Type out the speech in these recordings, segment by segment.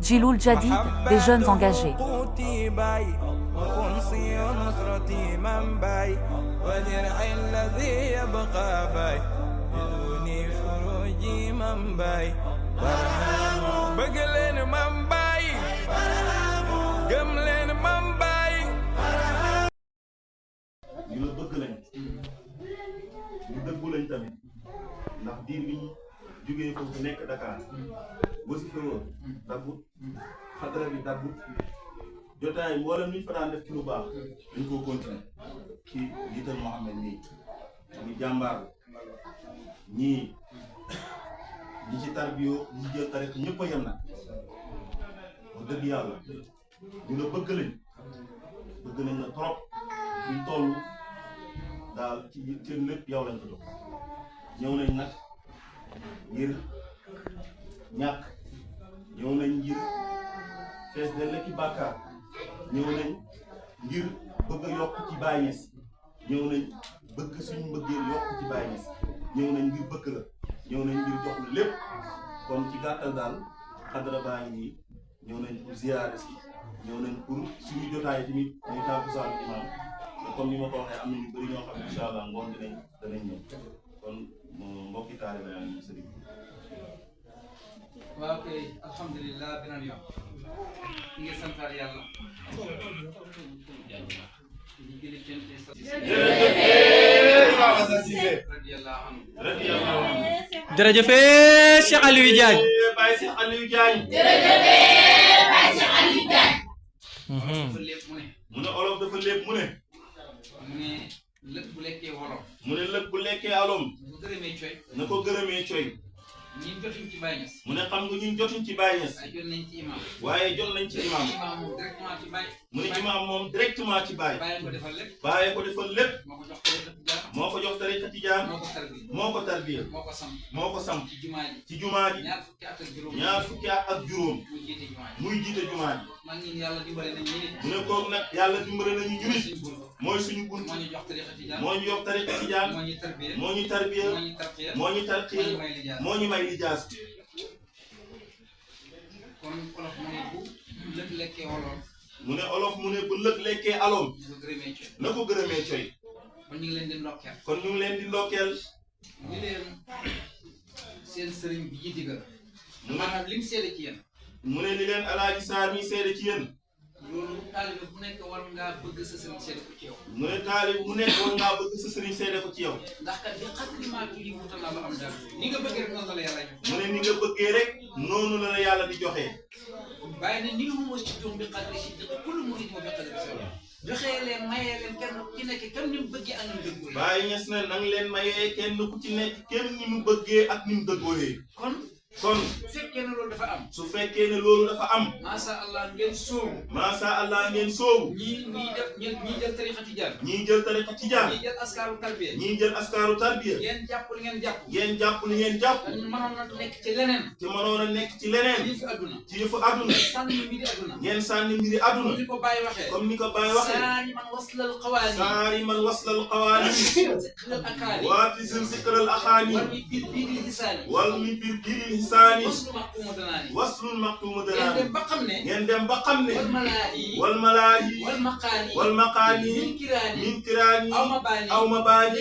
Djiloul Jadid, des jeunes engagés. ñu la bëgg lañ ñu dëggu lañ tamit ndax diir bi ñu jógee foofu nekk Dakar ba si fewoon dabbut xadara bi dabbut jotaay mboolem ñu fa daan def ci lu baax dañ koo continuer ci jiital Mohamed nii muy jàmbaar ñii ñi ci tarbiyoo ñi jël tarix ñëpp a yem nag wax dëgg yàlla ñu la bëgg lañ la trop buñ toll daal ci seen lépp yow lañ ko jox ñëw nañ nag ngir ñàkk ñëw nañ ngir fees de lekki bàkkaar ñëw nañ ngir bëgg a yokk ci Baay Ñas ñëw nañ bëgg suñu mbëggeel yokk ci Baay Ñas ñëw nañ ngir bëgg la ñëw nañ ngir jox la lépp kon ci gàttal daal xadara baa ngi nii ñëw nañ pour ziyaare si ñëw nañ pour suñu jotaay tamit muy tàkkusaanu imaam comme ni ma ko waxee am na ñu bëri ñoo xam ne incha allah ngoon danañ ñëw kon mbokki taalibe yaa ngi sëriñ bi. waaw kay alhamdulilah beneen yoon ñu ngi santaat yàlla. jërëjëf Cheikh Aliou Diagne. Baye Cheikh Aliou Diagne. mu ne olof dafa lépp mu ne. mu ne lëg bu lekkee wolof. mu ne lëg bu lekkee alom. bu gërëmee coy. na ko gërëmee coy. ñun jotuñ ci Baye Niass. mu ne xam nga ñun jotuñ ci Baye Niass. waaye jot nañ ci imam. waaye jot nañ ci imam. imam moom directement ci Baye. mu ne imam moom directement ci Baye. Baye ko defal lépp. Baye ko defal lépp. moo ko jox tariqa tijaan. moo ko jox tariqa tijaan. moo ko tarbiya. moo ko tarbiya. moo ko samp. moo ko samp. ci jumaa ji. ci jumaa ji. ñaar fukki at ak juróom. ñaar fukki at ak juróom. muy jiite jumaa ji. muy jiite jumaa ji. man ñun yàlla dimbale nañ ñu nit. mu ne kooku nag yàlla dimbale nañu ñu nit. mooy suñu bunt. moo ñu jox tariqa tijaan. moo ñu jox tariqa tijaan. moo ñu tarbiya. moo ñu tarbiya. moo ñu tarqiya. moo ñu tarqiya. moo ñu may lijaas. kon olof mu ne bu lëg lekkee wolof. mu ne olof mu ne bu lëg lekkee aloom. bu gërëmee coy. na ko gërëmee coy. kon ñu ngi leen di ndokkeel. kon ñu ngi leen di ndokkeel. ñu leen seen sëriñ bi ji digal. mu ne maanaam lim seede ci yéen. mu ne li leen alaaji Saar mi seede ci yéen. loolu taalibe bu nekk war ngaa bëgg sa sëriñ seede ko ci yow. mu ne taalib mu nekk war ngaa bëgg sa sëriñ seede ko ci yow. ndax kat bi xatri maa tuuti wutal naa ba am dara. ni nga bëggee rek noonu la yàlla jox. mu ne ni nga bëggee rek noonu la la yàlla di joxee. bàyyi ne ni mu mos ci doom bi xadri si dëkk ku lu mu nit moo bi xadri si joxee leen mayee leen kenn ku ci nekk kenn ni mu bëggee ak ni mu dëggoo. Baye Niass ne nang leen mayee kenn ku ci nekk kenn ni mu bëggee ak ni mu dëggooyee. kon su fekkee ne loolu dafa am. su fekkee ne loolu dafa am. macha allah ngeen sóobu. macha allah ngeen sóobu. ñii jël tariqa tijaan. ñii jël tariqa tijaan. ñii jël askaaru tarbiya. ñii jël askaaru tarbiya. ngeen jàpp li ngeen jàpp. ngeen jàpp li ngeen jàpp. dañu mënoon a nekk ci leneen. te mënoon a nekk ci leneen. ci yëfu adduna. ci yëfu adduna. sànni mbiri adduna. ngeen sànni mbiri adduna. comme ni ko Baye waxee. comme ni ko Baye waxee. saari man waslal qawaani. saari man waslal qawaani. siqral akaani. waa fi siqral axaani. wal mi bir biril hisaani. wal mi bir biril hisaani. waslul maqtuumu waslul maqtuumu danaani. danaani. ngeen dem ba xam ne. ngeen dem ba xam ne. wal malaahi. wal malaahi. wal maqaani. wal maqaani. min kiraani. min kiraani. aw ma baani. aw ma baani.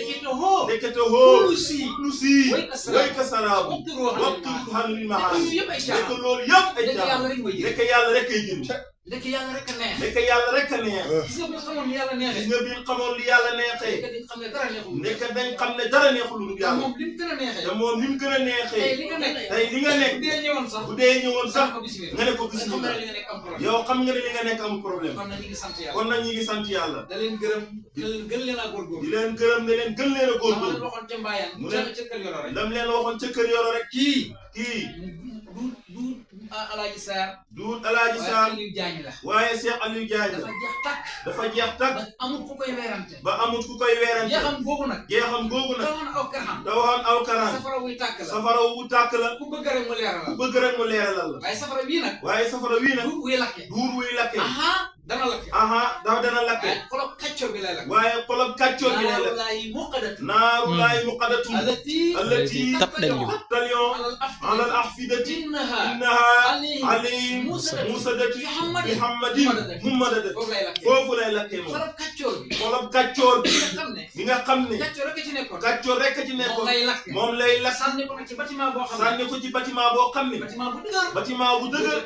ndekete hoo. lu sii. way ka saraabu. waxtu xanul maani. nekk loolu yëpp ay jàmm. nekk yàlla rek ay jënd. ndeke yàlla rek a neex. nekk yàlla rek a neex. gis nga bu ñu xamoon ni yàlla neexee. gis nga bi ñu xamoon li yàlla neexee. dañ xam ne dara neexul. nekk dañ xam ne dara neexul lu te yàlla. moom li mu gën a neexee. te moom ni mu gën a neexee. tey li nga nekk. tey li nga nekk. bu dee ñëwoon sax. bu dee ñëwoon sax. nga ne ko gis bismillah. li nga nekk am problème. yow xam nga ne li nga nekk am problème. kon nag ñu ngi sant yàlla. kon nag ñu ngi sant yàlla. da leen gërëm. gën leen a góorgóorlu. di leen gërëm ne leen gën leen a góorgóorlu. dama leen waxoon ca Mbayaan. mu ne ca kër Yoro rek. lam leen waxoon ca kër Yoro rek. kii. du Alaaji Saar. duut Alaaji Saar. waaye Aliou Diagne la. waaye Cheikh Aliou Diagne la. dafa jeex tàkk. dafa jeex tàkk. ba amul ku koy weerante. ba amul ku koy weerante. jeexam googu nag. jeexam googu nag. tawoon aw karxam. tawoon aw karaan. safara wuy tàkk la. safara wu tàkk la. ku bëgg rek mu leeral ku la. bëgg rek mu leeralal la. waaye safara bii nag. waaye safara wii nag. duur wuy lakke. duur wuy lakke. aha dana lakke. aha dana lakke. waaye xolop xëcc kàccoo bi lay lakk. waaye xolab kàccoo bi lay lakk. naarulaahi muqadatun. naarulaahi muqadatun. allati tattalion ala al ahfidati innaha alayhim musadati muhammadin mumadadat foofu lay lakkee moom. xolab kàccoo bi. xolab kàccoor bi bi nga xam ne. nga xam ne kàccoo rek ci nekkoon. kàccoor rek ci nekkoon moom lay lakk. moom lay lakk. sànni ko nag ci bâtiment boo xam ne. sànni ko ci bâtiment boo xam ne bâtiment bu dëgër. bâtiment bu dëgër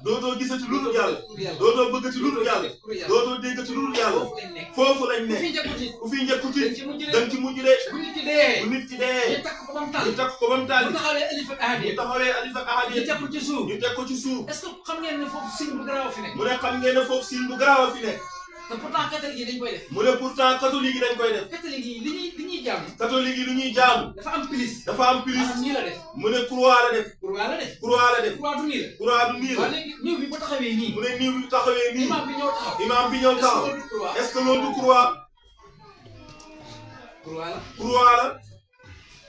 dootoo gisati lu dul yàlla dootoo bëggati lu dul yàlla dootoo déggati lu dul yàlla foofu lañ nekk ku fi njëkkuti dañ ci mujj de bu nit ki dee. bu nit ki dee ñu takk ko ba mu tàll. ñu takk ko ba mu tàlli bu taxawee alif ak ahad bu taxawee alif ak ahad ñu teg ko ci suuf. ñu teg ko ci suuf est-ce que xam ngeen ne foofu signe bu garaaw fi nekk. mu ne xam ngeen ne foofu signe bu garaaw a fi nekk te pourtant catholique yi dañ koy def. mu ne pourtant catholique yi dañ koy def catholique yi li ñuy jaamu. catholique yi lu ñuy jaamu dafa am plus. dafa am plus maanaam nii la def. mu ne croix la def croix la def. croix la def croix du nii la. croix du nii la waaw léegi ñëw bi bu taxawee nii. mu ne nii bu taxawee nii imam bi ñëw taxaw. imam bi ñëw taxaw est-ce que loolu du croix croix la. croix la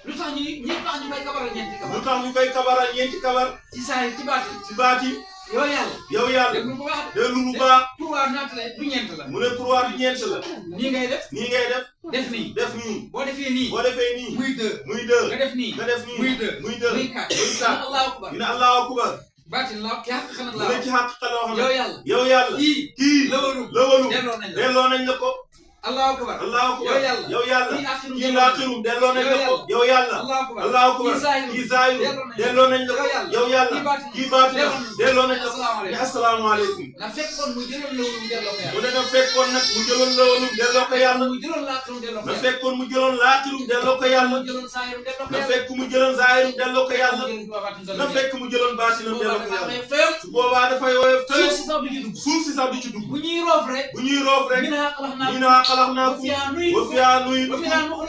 lu tax ñu koy kabaral ñeenti kabar. lu tax ñu koy kabaral ñeenti kabar ci saa yi ci baati. ci baati yow yàlla. yow yàlla déglu bu baax. déglu bu baax croix ñaata la du ñeent la. mu ne croix du ñeent la nii ngay def. nii ngay def def nii. def nii boo defee nii. boo defee nii muy deux. muy deux nga def nii. nga def nii muy deux. muy deux muy quatre. muy quatre allahu akbar. ñu ne allahu akbar baatin la ki xaq xanaa mu la. ne ci xàq xaloo xam yow ne yàlla. yow yàlla kii lëwalu. lëwalu delloo nañ la. delloo nañ la ko allahu akbar. allahu akbar yow yàlla. yow yàlla kii axiru kii laaxiru delloo nañ la ko yow yàlla allahu akbar. allahu akbar kii zaahiru delloo nañ la ko yow yàlla kii baatinu delloo nañ la ko ne asalaamaaleykum na fekkoon mu jëloon lëwalu mu delloo ko mu yàlla. ne na fekkoon nag mu jëloon lëwalu delloo ko yàlla mu jëloon laaxiru delloo ko na yàlla. fekkoon mu jëloon laaxiru delloo ko yàlla mu jëloon saayiru delloo ko na yàlla. fekk mu jëloon zaahiru delloo ko yàlla mu jëloon baatin na fekk mu jëloon baatinam delloo ko yàlla su su boobaa dafay woyof tëj suuf si sax du ci dugg. suuf si sax du ci dugg bu ñuy roof rek. bu ñuy roof rek ñu ñu naa xalaxnaakum wa fiihaa nu'iidukum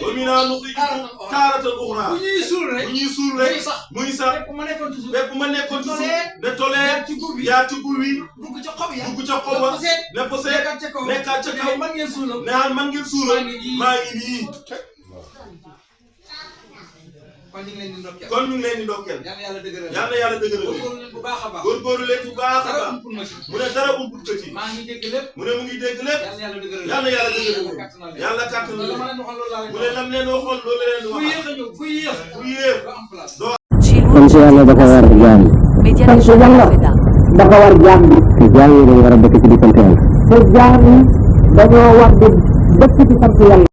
wa minhaa nuxrijukum taaratan uxraa bu ñuy suul rek. bu ñuy suul rek muy sax fekk ma nekkoon ci suuf. bépp ma nekkoon ci suuf ne jaar tolee ci gur bi. yaa ci gur wi dugg ca xob ya. dugg ca xob wa ne ko seet nekkaat ca kaw. nekkaat ca kaw man ngeen suulam. naan man ngeen suulal maa ngi nii kon ñu ngi leen di ndokkeel. kon ñu ngi leen di ndokkeel yal na yàlla dëgëral. yal na yàlla dëgëral góorgóorlu leen bu baax a baax. góorgóorlu leen bu baax a dara baax umpul ma ci. mu ne dara umpul ko ci maa ngi dégg lépp. mu ne mu ngi dégg lépp yal na yàlla dëgëral. yal na yàlla dëgëral yàlla kàttanal leen. yàlla kàttanal loolu ma leen leen waxoon loolu laa leen mu ne lam leen waxoon loolu leen di ku wax yéex a ñëw ku yéex. bu yéex ba am place. Chez sant yàlla dafa war jaam Média sant Légionnaire yàlla Feda. dafa war jaam bi te jaam yi dañu war a dëkk ci di sant yàlla te jaam yi dañoo war di dëkk ci sant yàlla